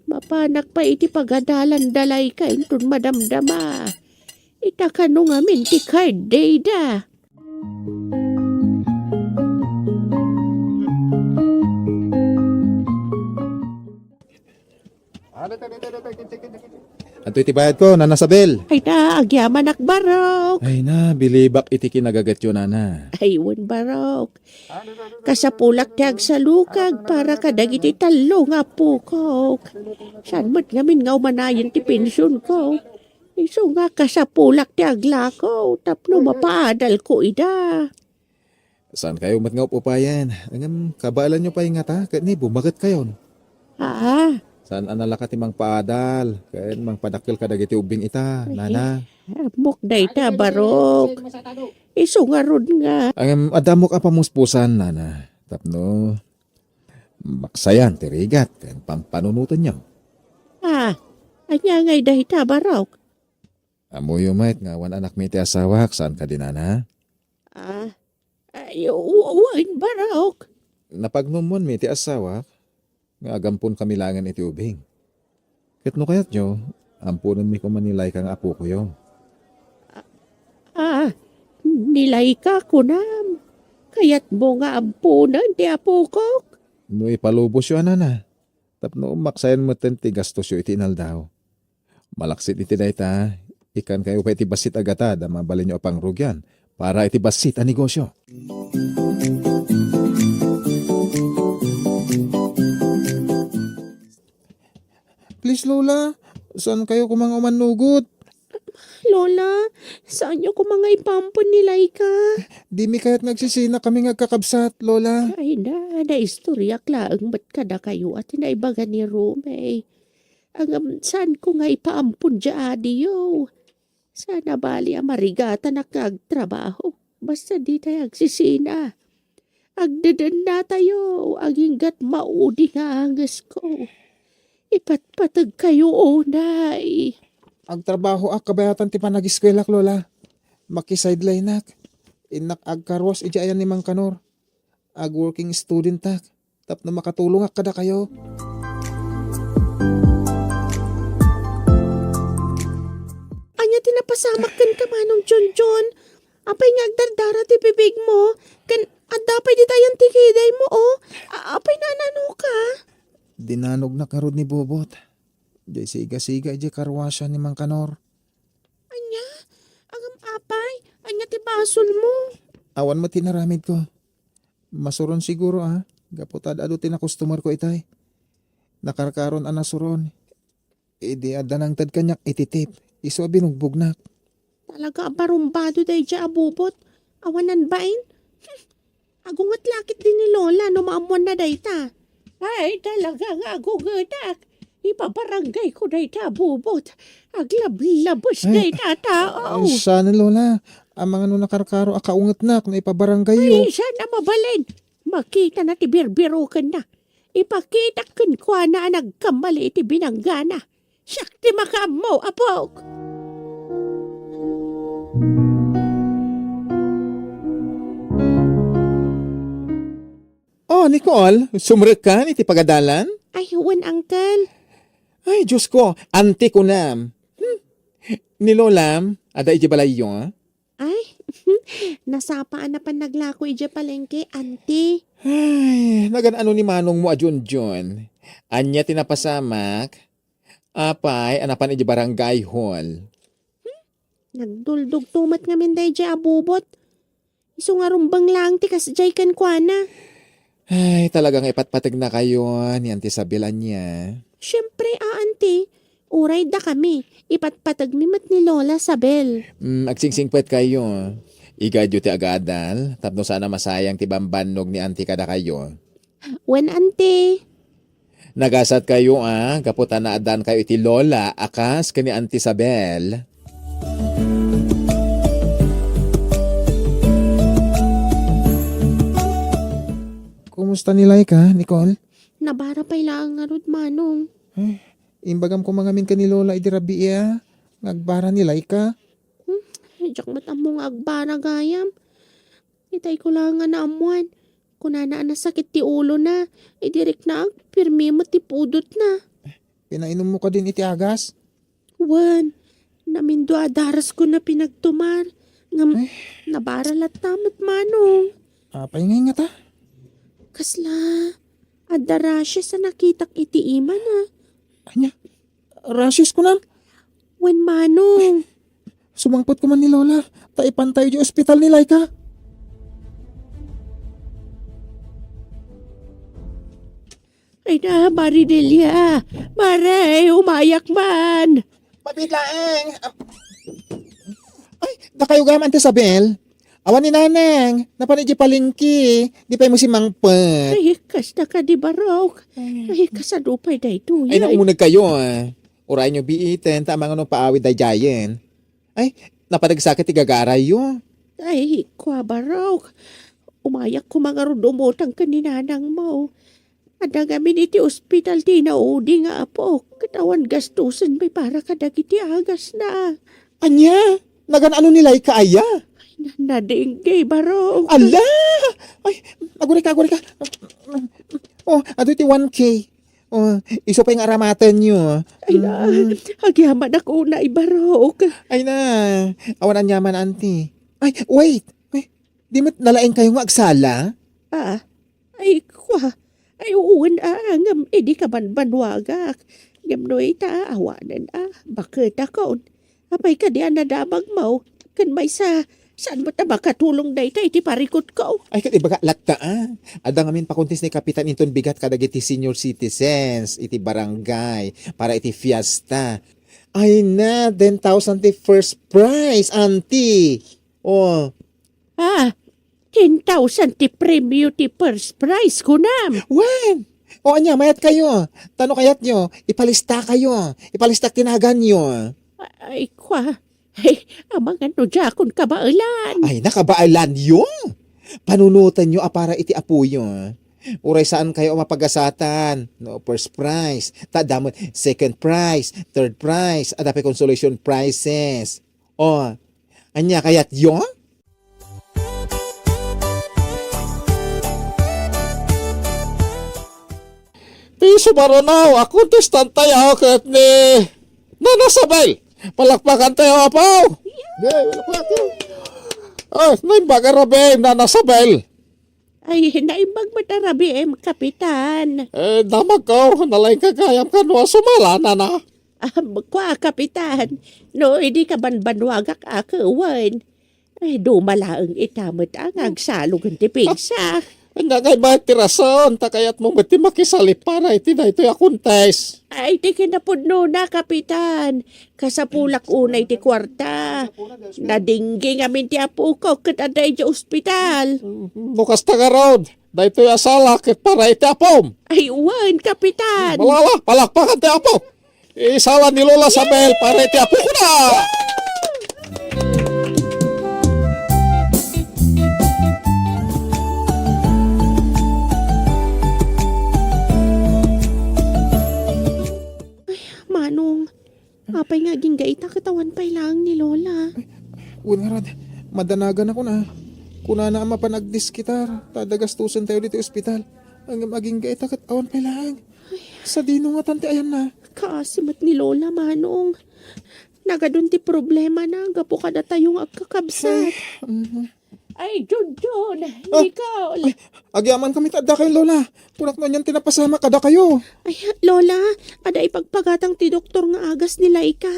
Mapanak pay iti pagadalan da Laika inton madamdama. Ita kano ngamin ti card dayda. Adtoy ti bayadko, Nana Sabel. Ay na, agyamanak, barok. Ay na, bilibak iti kinagatgatyo, Nana. Ay, wen, barok. Kasapulak ti agsalukag para kadagiti tallo nga apokok. Saan met ngamin nga umanayen ti pensionko? Isu nga kasapulak ti aglako tapno mapaadalko ida. Saankayo met nga up-upayen. Ngem kabaelanyo pay ngata ket ni bumaketkayon. Ah. Saan a nalaka ti mangpaadal ken mangpadakkel kadagiti ubbing ita, Nana? Ammok dayta, barok. Isu ngarud nga. Ngem adda ammok a pamuspusan, Nana. Tapno maksayan ti rigat ken pampanunotenyo. Ah, ania ngay dayta, barok? Ammoyo met nga awan anakmi ti asawak, saan kadi, Nana? Ah, ay, wa-, wen, barok. Napagnumonmi ti asawak nga agamponkami laengen iti ubing. Ket no kayatyo, amponenmi koma ni Laika nga apokoyo. Ah, ni Laika, kunam? Kayatmo nga amponen ti apokok? No ipalubosyo, a, Nana, tapno maksayan metten ti gastosyo iti inaldaw. Malaksid iti dayta, ikkankayo pay iti bassit a gatad a mabalinyo a pangrugian para iti bassit a negosyo. Please, Lola, saankayo koma nga umannugot? Lola, saanyo koma nga ipaampon ni Laika? Dimi kayat nga agsisina kami nga agkakabsat, Lola. Ay na, naistoriak laeng met kadakayo a ti naibaga ni Romey. Ngem saanko nga ipaampon diay adiyo. Saan a bali a marigatanak nga agtrabaho, basta ditay agsisina. Agdedennatayo, aginggat maudi nga angesko. Ipatpategkayo unay. Agtrabahoak kabayatan ti panagiskuelak, Lola. Makisideline-ak. Innak agkarwas idiay ayan ni Mang Kanor. Ag-working studentak tapno makatulongak kadakayo. Ania ti napasamak kenka, Manong Junjun? Apay nga agdardara ti bibigmo? Ken adda pay dita ayan ti kidaymo, o? A-, apay nananoka? Dinanognak ngarud ni Bobot. Diay sigasiga idiay karwasyo ni Mang Kanor. Ania? Ngem apay, ania ti basolmo? Awan met ti inaramidko. Masuron siguro, a, gapu ta ad-adu ti nakustomerko itay. Nakarkaron a nasuron. Idi adda nangted kaniak iti tip, isu a binugbognak. Talaga a barumbado daydiay a Bobot. Awanan bain? Hmm. Agunget la ketdi ni Lola no maammoanna dayta. Ay, talaga nga agungetak. Ipabaranggayko dayta a Bobot. Aglablabes dayta a tao. Ay, saan, Lola. Amangan no nakarkaro a kaungetnak no ipabarangayyo. Ay, saan a mabalin? Makitana ti birbirokenna. Ipakitak kenkuana a nagkamali iti binanggana. Siak ti makaammo, apok. Oh, Nicole, sumrekkan iti pagadalan? Ay, wen, uncle. Ay, Diyos ko, auntie ko nam. Hmm. Ni Lola, adda iti balayyo? Ay, nasapa a napan naglako idiay palengke, auntie. Ay, nagan-ano ni manongmo a Junjun? Ania ti napasamak? Apay a napan idiay barangay hall? Nagduldugto met ngamin daydiay a bubot. Isu nga rumbeng laeng ti kasdiay kenkuana. Ay, talaga nga ipatpategnakayo ni Auntie Isabel ania? Siempre, a, Auntie. Uray dakami, ipatpategmi met ni Lola Isabel. Mm, agsingsingpetkayo. Igayadyo ti agadal, tapno saan a masayang ti bambannog ni Auntie kadakayo. Wen, Auntie. Nagasatkayo a, gapu ta naaddaankayo iti Lola a kas ken ni Auntie Isabel. Kumusta ni Laika, Nicole? Nabara pay laeng ngarud, Manong. Ay, imbagam koma ngamin ken ni Lola idi rabii a, nga agbara ni Laika. Hmm, diak met ammo nga agbara gayam. Itay ko laeng a naammuan. Kunana a nasakit ti ulona. Idi riknaak, pirmi met ti pudotna. Pinainummo kadin iti agas? Wen, namindua a daraskon a pinagtumar. Ngem, Ay. Nabara latta met, Manong. Apay ngay ngata? Kasla, adda rashes a nakitak iti imana. Ania? Rashes kunam? Wen, Manong. Sumangpet koma ni Lola, ta ipantayo idiay ospital ni Laika. Ay na, Maridelia. Mare, umayak man. Mabiit laeng. Ay, dakayo gayam, Auntie Isabel. Awan ni Nanang, napan idiay palengke. Di pay mo simangpet. Ay, kasta kadi, Barok. Ay. Ay, kasano pay daytoy? Ay, naunegkayo, a. Urayonyo biiten, ta amangan no paawid daydiayen. Ay, napadagsakit ti gagarayyo. Ay, kua, Barok. Umayak koma ngarud umutang ken ni nanangmo. Adda ngamin iti ospital ti inaudi nga apok, ket awan gastusen pay para kadagiti agasna. Ania? Nagan-ano ni Laika aya? Ay, na-, nadengge, Barok. Ala! Ay, agurayka, agurayka. Oh, adu ti one K. Oh, isu pay nga aramatenyo. Ay na, Mm. Agyamanak unay, Barok. Ay na, awan aniaman, Auntie. Ay, wait. Ay, di met nalaingkayo nga agsala? Ah, ay, kua. Ay, wen, a, ngem idi kabanbanwagak. Ngem no ita, awanen, a, baketakon. Apay kadi a nadamagmo? Ken maysa, saan met a makatulong dayta iti parikutko? Ay, ket ibaga latta, a. Adda ngamin pakuntis ni Kapitan inton bigat kadagiti senior citizens iti barangay para iti fiesta. Ay na, ten thousand ti first prize, Auntie. Oh. Ah, ten thousand ti premio ti first prize, kunam? Wen! O ania, mayatkayo. Ta no kayatyo, ipalistakayo. Ipalistak ti naganyo. Ay, kua. Ay, amangan no diakon kabaelan. Ay, nakabaelanyo? Panunotenyo a para iti apoyo. Uray saankayo a mapagasatan. No, first prize. Ta adda met second prize, third prize, adda pay consolation prizes. O, ania kayatyo? Ti sumaruno a kontestantayo ket ni Nana Sabel. Palakpakantayo, Apo! Yay! Palakpak! Ay, naimbag a rabii, Nana Sabel. Ay, naimbag met a rabiim, Kapitan. Eh, damagko, nalaingka gayam kano a sumala, Nana. Ah, kua, Kapitan. No, idi kabanbanwagak a kewen. Ay, duma laeng ita met a nga agsalog ti pigsa. Ania ngay met ti rason, ta kayatmo met ti makisali para iti daytoy a contest? Ay, ti kinapudnona, Kapitan. Kasapulak unay ti kuarta. Nadinggi ngamin ti apoko ket adda idiay ospital. No kasta ngarud, daytoy a sala ket para iti apom. Ay, wen, Kapitan. Malala, palakpakan ti apo. Isala ni Lola Sabel para iti apokona. Agingga ita ket awan pay laeng ni Lola. Wen ngarud, madanagan a kuna. Kunana a mapan agdiskitar, ta adda gastusen tayo ditoy ospital. Ngem agingga ita ket awan pay laeng. Sadino ngatan ti ayanna? Kaasi met ni Lola, Manong. Nagadun ti problemana gapu kadatayo nga agkakabsat. Ay, mhm. Ay, Junjun, Ah, Nicole. Ay, agyamankami ta adda kayo, Lola. Kunak no anian ti napasamak kadakayo. Ay, Lola, adda ipagpagatang ti doktor nga agas ni Laika.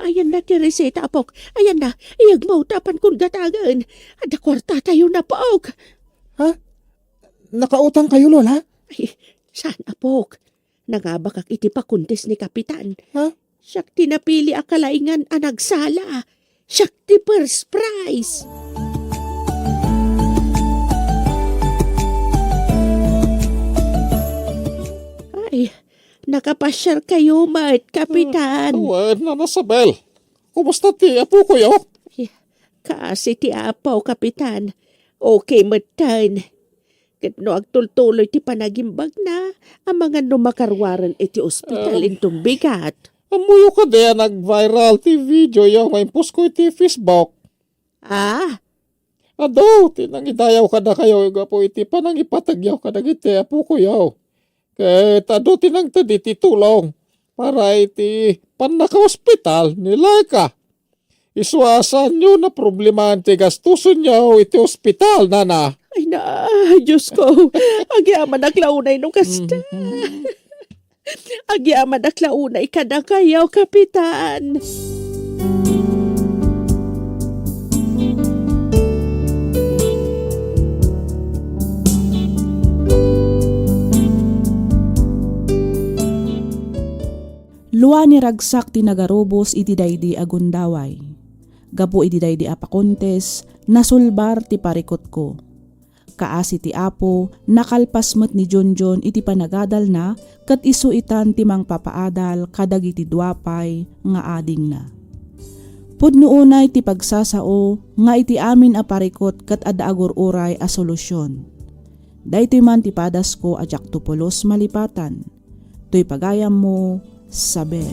Ayanna ti reseta, apok. Ayanna, iyagmo ta apankon gatagen. Adda kuartatayo, apok. Ha? Nakautang kayo, Lola? Ay, saan, apok? Nangabakak iti pakontes ni Kapitan. Ha? Siak ti napili a kalaingan a nagsala. Siak ti first prize. Ay, nakapasiar kayo met, Kapitan. Ah, wen, Nana Sabel. Kumusta ti apokoyo? Ay, kaasi ti apaw, Kapitan. Okay metten. Ket no agtultuloy ti panagimbagna, amangan no makaruaren iti ospital. Um, inton bigat. Ammoyo kadi a nag-viral ti videoyo nga imposko iti Facebook? Ah? Adu ti nangidayaw kadakayo gapu iti panangipategyo kadagiti apokoyo. Ket adu ti nangted iti tulong para iti pannakaospital ni Laika. Isu a saanyo naproblemaan ti gastusenyo iti ospital, Nana. Ay na, Diyos ko, agyamanak la unay no kasta. Mhm. Agyamanak la unay kadakayo, Kapitan. Lua ni ragsak ti nagarubos iti daydi a gundaway. Gapu iti daydi a pakontes, nasulbar ti parikutko. Kaasi ti Apo, nakalpas met ni Junjun iti panagadalna ket isu itan ti mangpapaadal kadagiti dua pay nga adingna. Pudno unay ti pagsasao nga iti amin a parikut ket adda agur-uray a solusion. Daytoy man ti padasko a diakto pulos malipatan. Toy pagayammo, Sabel.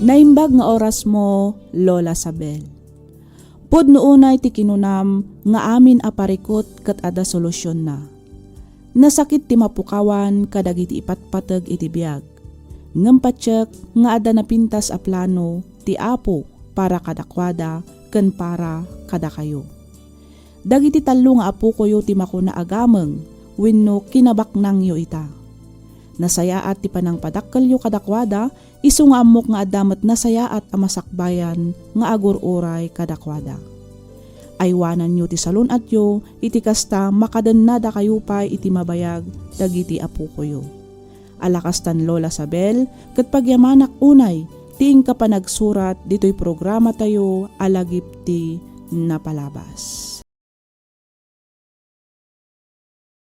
Naimbag nga orasmo, Lola Sabel. Pudno unay ti kinunam nga amin a parikut ket adda solusionna. Nasakit ti mapukawan kadagiti ipatpateg iti biag. Ngem patiek nga adda napintas a plano ti Apo para kadakuada ken para kadakayo. Dagiti tallo nga apokoyo ti makuna a gameng wenno kinabaknangyo ita. Nasayaat ti panangpadakkelyo kadakuada, isu nga ammok nga adda met nasayaat a masakbayan nga agur-uray kadakuada. Aywananyo ti salun-atyo, iti kasta, makadennadakayo pay iti mabayag dagiti apokoyo. A la kastan, Lola Sabel, ket pagyamanak unay ti inka panagsurat ditoy programatayo a Lagip ti Napalabas.